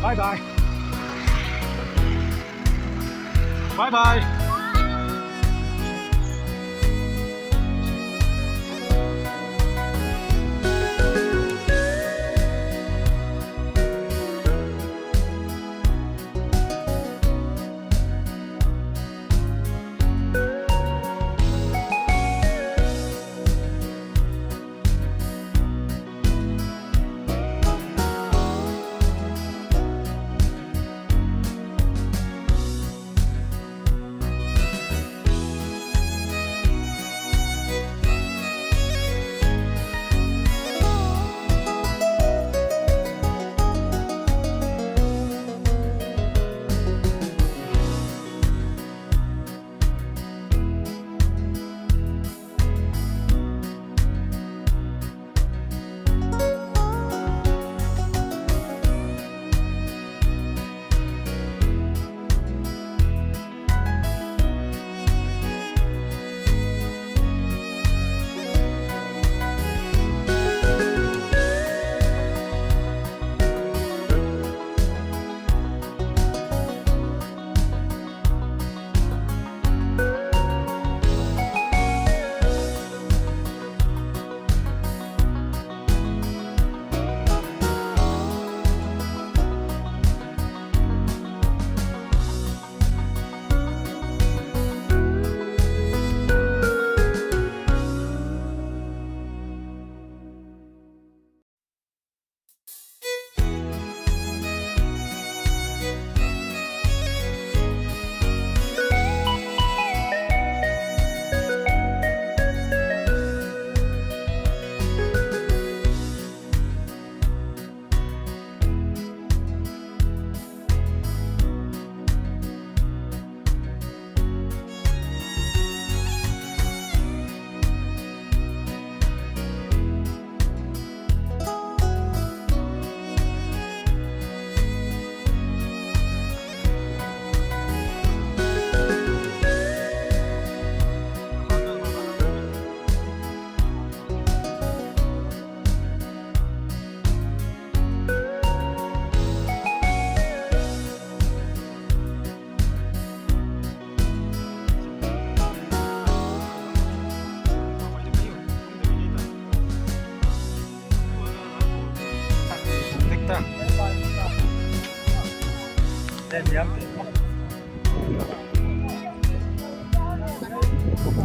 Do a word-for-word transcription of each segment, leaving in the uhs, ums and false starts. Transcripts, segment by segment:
Bye bye. Bye bye.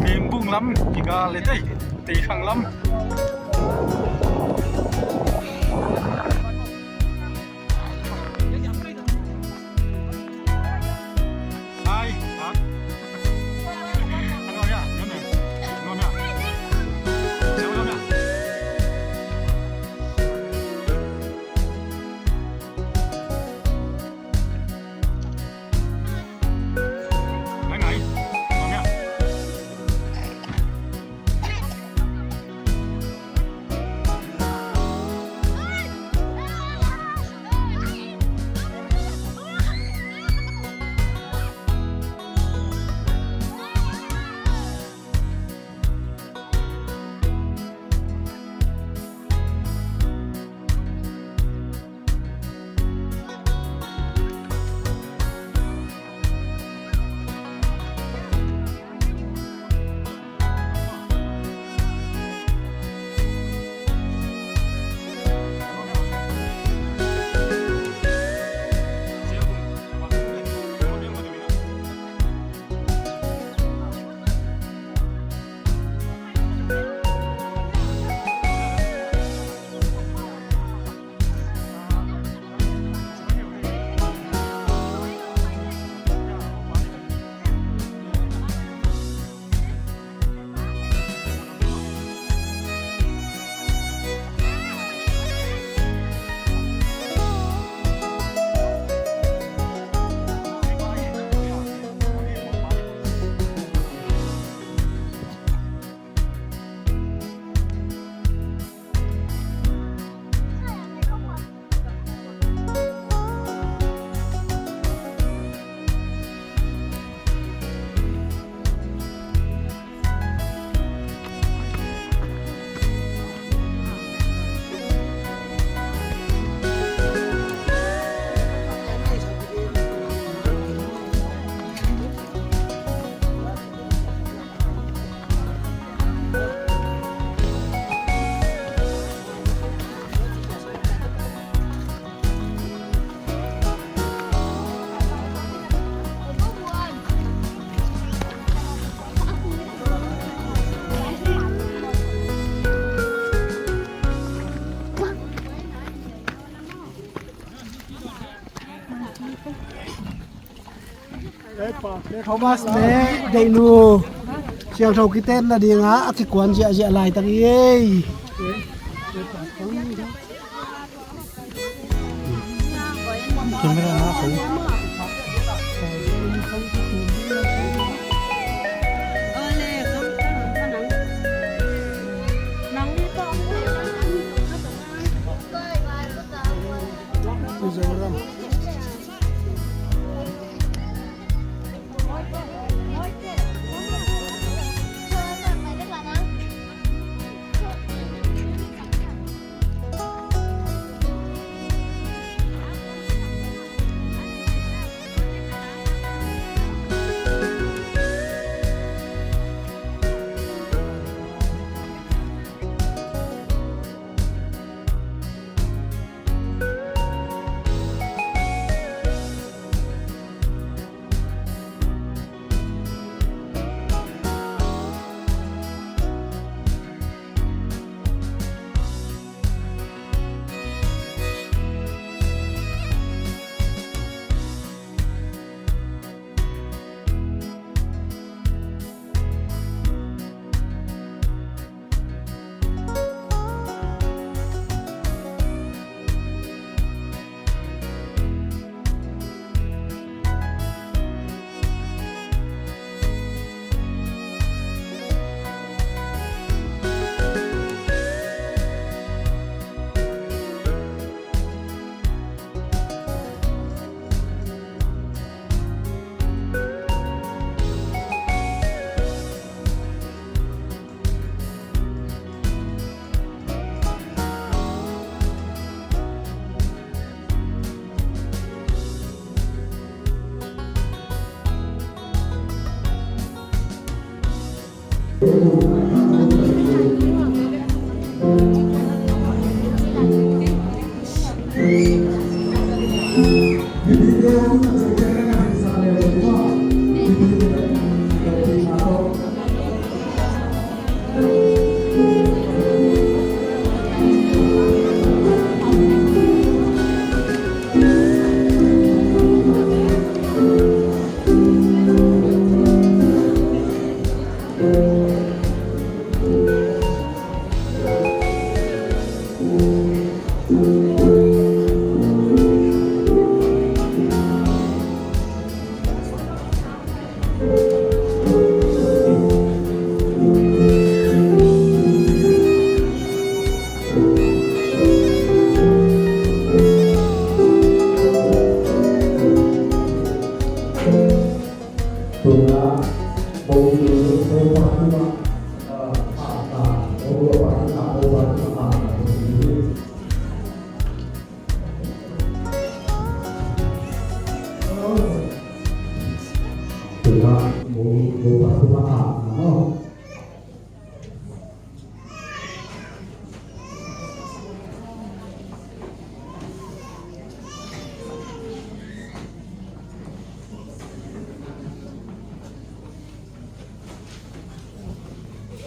Mimbung lam, kiga le tei, tei khang lam. Thomas le Deihnu siangtho kitenna dingah a kikuan ziahziah laitak hi ei.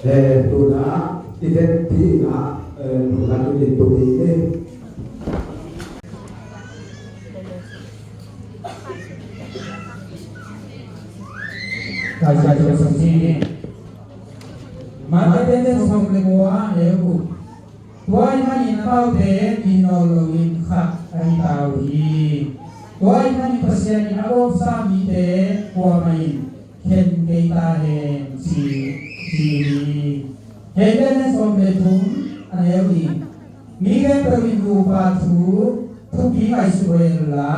Eh, tuna, i vet pi na, eh, tuna i vet pi ni. Kai sai sai sai. Mate te te sawm le kua, eh, ku. Tua ahih manin amaute nih nawn loin khat ahi ta uh hi. Tua ahih manin Pasian in a gawmsa mite kuamah in khen kei ta hen, ci, ci hi. Hebru sawm le thum a neu nih. Mi khempeuh in nupa thu thupi ngaihsut uh hen la,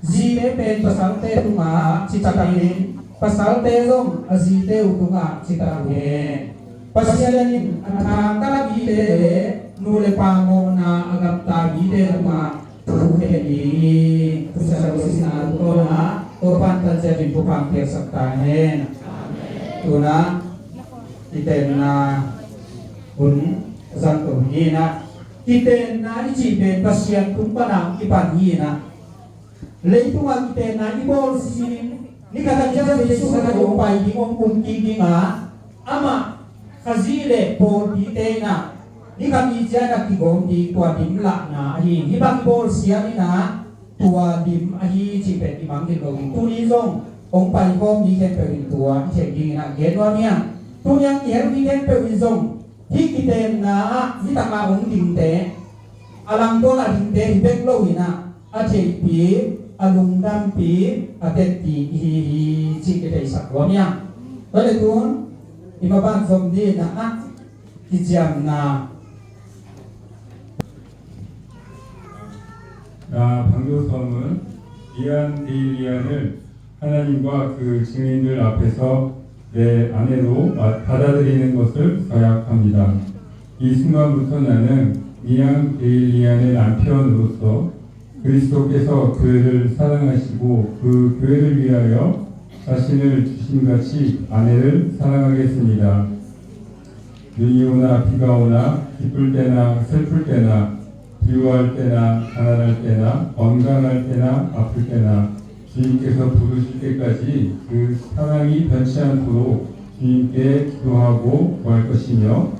zite pen pasalte tungah citak in, pasalte zong a zite uh tungah citak uh hen. Pasian in a thangtat mite le nu le pa mawhna a gamta mite tungah thu khen hi. Thusiam lo sisna tungtawna Topa'n tanciat in thupha piaksak ta hen. Tuna kitenna hun zang to hi na. Kitenna i cih pen Pasian tung pana kipan hi na. Leitungah kitenna i bawl sisin, ni khat a Jesu khat a hong pai ding, hong kum kik ding a, amah Khazih le pawlpite in a, ni khat ni ciang a kigawm ding, tua dim lahna ahi. Hih bang i bawl siam in a, tua dim ahi cih pen i mangngilh lo ding. Tuni zong hong paikhawm mi khempeuh in tua i theih dingin ah gen nuam hi hang. Tuni-a i hel mi khempeuh in zong hih kitenna ah nitak a hong dingte, a langtual a dingte hi bek lo in ah, a theihpih, a lungdampih, a tetti i hi hi cih kitheisak nuam hi hang. Tua leh tun i maban zom dingin ah kiciamna. 나 방교 선언은 리안 데일리안을 하나님과 그 증인들 앞에서 내 아내로 마- 받아들이는 것을 서약합니다. 이 순간부터 나는 리안 데일리안의 남편으로서 그리스도께서 교회를 사랑하시고 그 교회를 위하여 자신을 주신 같이 아내를 사랑하겠습니다. 눈이 오나 비가 오나 기쁠 때나 슬플 때나 부유할 때나 가난할 때나 건강할 때나 아플 때나 주님께서 부르실 때까지 그 사랑이 변치 않도록 주님께 기도하고 구할 것이며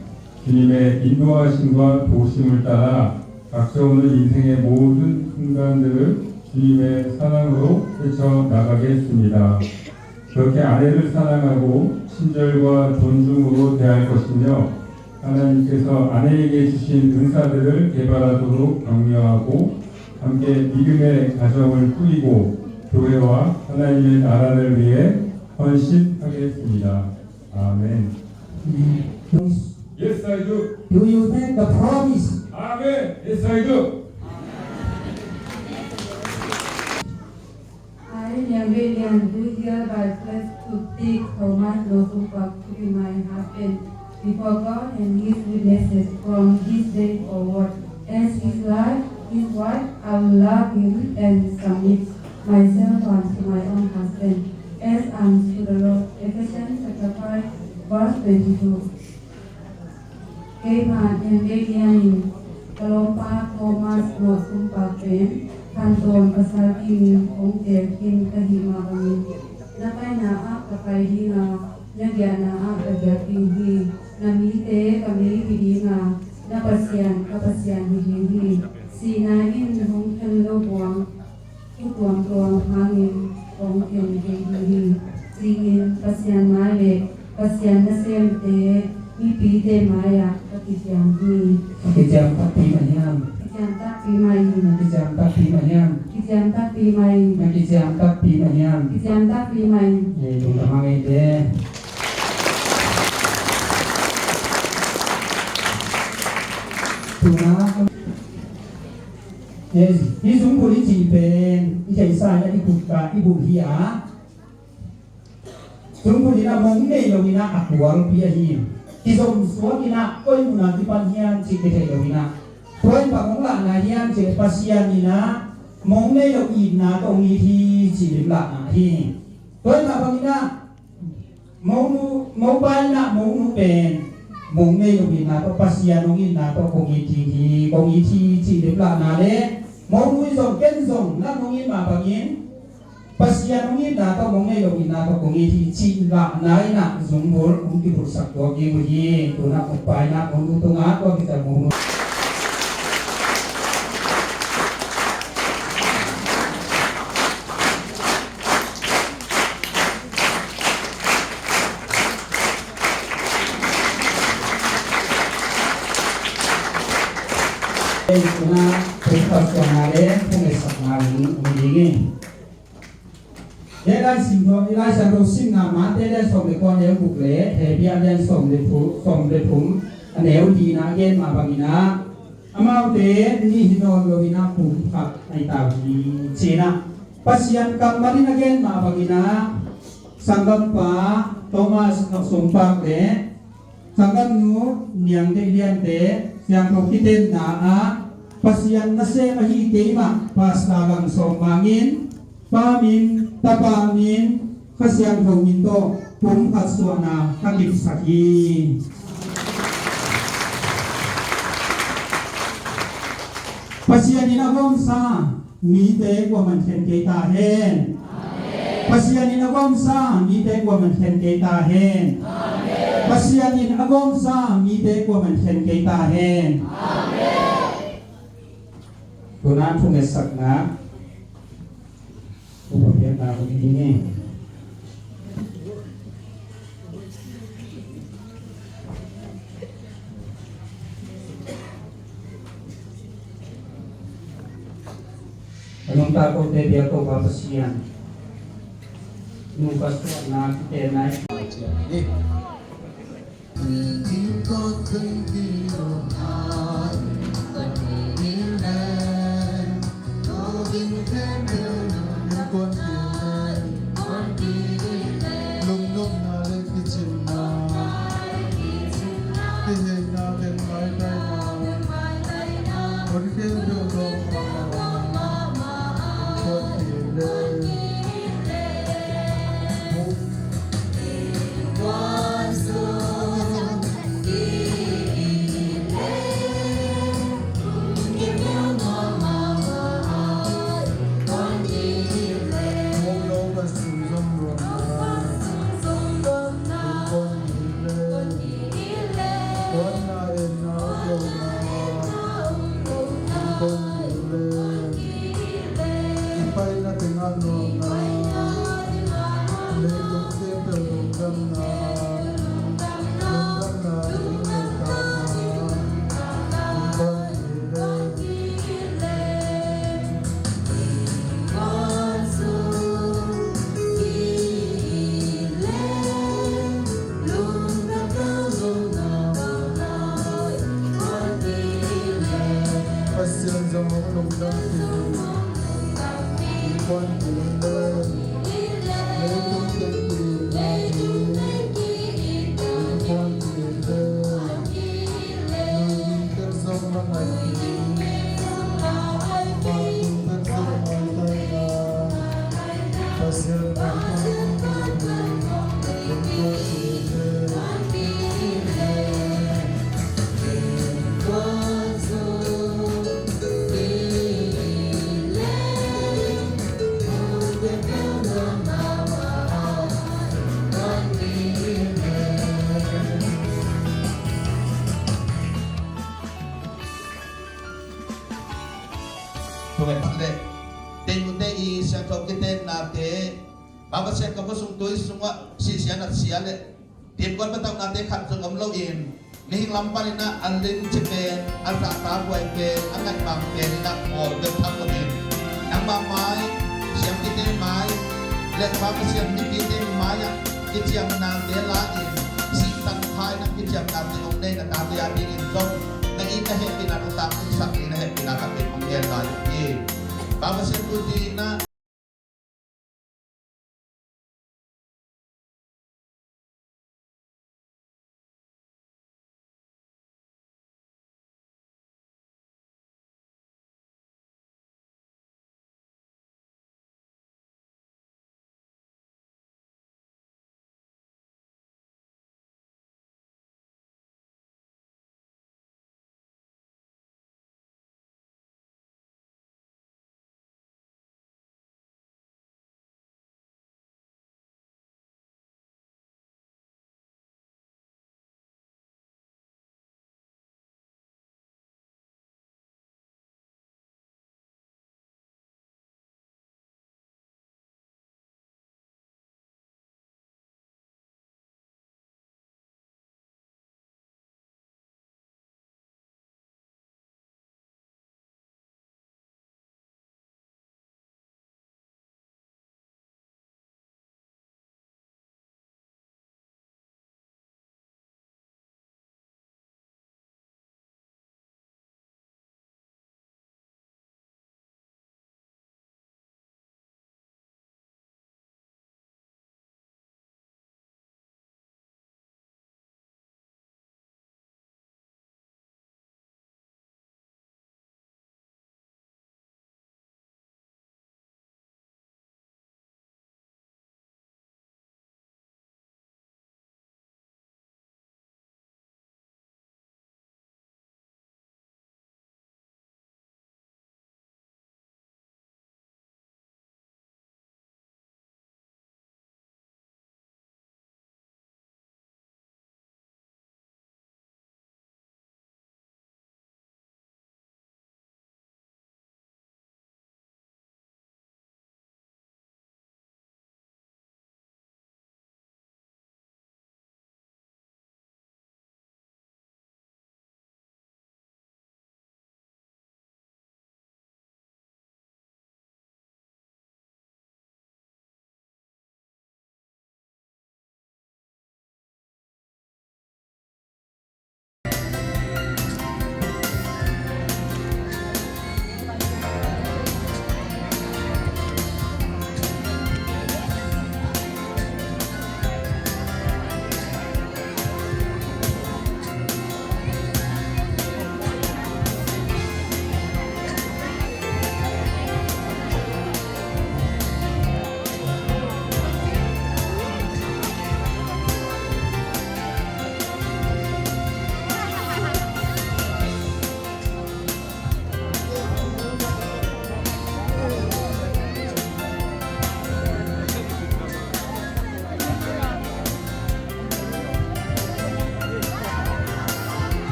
주님의 인도하심과 도우심을 따라 닥쳐오는 인생의 모든 순간들을 주님의 사랑으로 헤쳐 나가겠습니다. 그렇게 아내를 사랑하고 친절과 존중으로 대할 것이며 하나님께서 아내에게 주신 은사들을 개발하도록 격려하고 함께 믿음의 가정을 꾸리고 교회와 하나님의 나라를 위해 헌신하겠습니다. 아멘. Yes, I do. Do you make the promise? Amen. Yes, I do. I, Niang Beh Lian, do hereby pledge to take Thomas Lo Sung Pak to be my husband. Before God and his witnesses, from this day forward, as his life, his wife, I will love him and submit myself unto my own husband, as unto the Lord. Ephesians chapter five, verse twenty-two. Keimah Niang Beh Lian in ka lawmpa Thomas Lo Sung Pak pen khantawn pasal dingin hong teel khin ka hih mah bangin, na paina ah ka pai ding a, na giahna ah ka giak ding hi. Na mite ka mite hi ding a, na Pasian ka Pasian hi ding hi. Sihna in hong khen lo buang, thu tuamtuam hangin hong khen kei ding hi. Ci-in Pasian mai le Pasian nasemte mipite mai-ah ka kiciam hi. Kiciam takpi mah hiam? Kiciam takpi mah hi. Kiciam takpi mah hiam? Kiciam takpi mah hi. Kiciam takpi mah hiam? Kiciam takpi mah hi. Ei, lungdam hang ei te. Tuna, eh, hih zungbulh i cih pen i theihsa in i kut ka i bulh hi a, zungbulh in a mong nei lo in a, a kualpi ahi. Kizom suak in a koi mun a kipan hiam cih kithei lo in a, tua in bang hong lahna hiam cih leh Pasian in a mong nei lo itna tawh hong it hi cih lim lahna ahi. Tua in bang in a Monu, mopa in a monu pen mong nei lo itna tawh, Pasian hong itna tawh kong it ding hi, kong it hi cih lim lahna le, monu in zong ken zong nang hong it mah bangin Pasian hong itna tawh, mong nei lo itna tawh kong it hi cih lahna in a zungbulh hong kibulhsak tuak ding uh hi. Tuna mopa in a monu tungah tua kitel monu Tuna pumkhat suahna le phung etsakna ding um ding hi. He Lai Siangtho, Lai Siangtho simna Mate lian sawm le kua neu guk le Hebru lian sawm le thum, sawm le thum a neu lina a gen mah bangin ah, amaute nih hi nawn lo in ah pumkhat ahi ta uh hi ci-in ah, Pasian kammal in a gen mah bangin ah, sanggampa Thomas Lo Sung Pak le sanggamnu Niang Deih Liante siangtho kitenna ah Pasian nasem ahi keimah Pastor Lang Sawm Mang in Pa min, Tapa min, Kha Siangtho min tawh pumkhat suahna ka kipsak hi. Pasian in a gawmsa mite kuaman khen kei ta hen. Pasian in a gawmsa mite kuaman khen kei ta hen. Pasian in a gawmsa mite kuaman khen kei ta hen. Tuna thungetsakna upa piakna kong hi ding hi. Nungta kote bia ko Pa Pasian. Nungta suahna kite nai. Tung e pak le. Tei mu tei i siangtho kitenna te. Baba sian ka khosung tui sungah sisian a sia le. Timkuan patauhnate khat zong om loin, mihing lam paninah a lim ci pen, a zahta buai pen, a ngaihmang peninah bawl bek thak loin, nangmah mai, siamkite mai, le Pa Pasian mipite mai-ah kiciamnate la-in, sihtan pha-in a kiciamnate hong nei na tate a dingin zong na it na hehpihna nungtak kiksak in a hehpihna khat pen hong gen lai uh hi. Pa Pasian tu tinah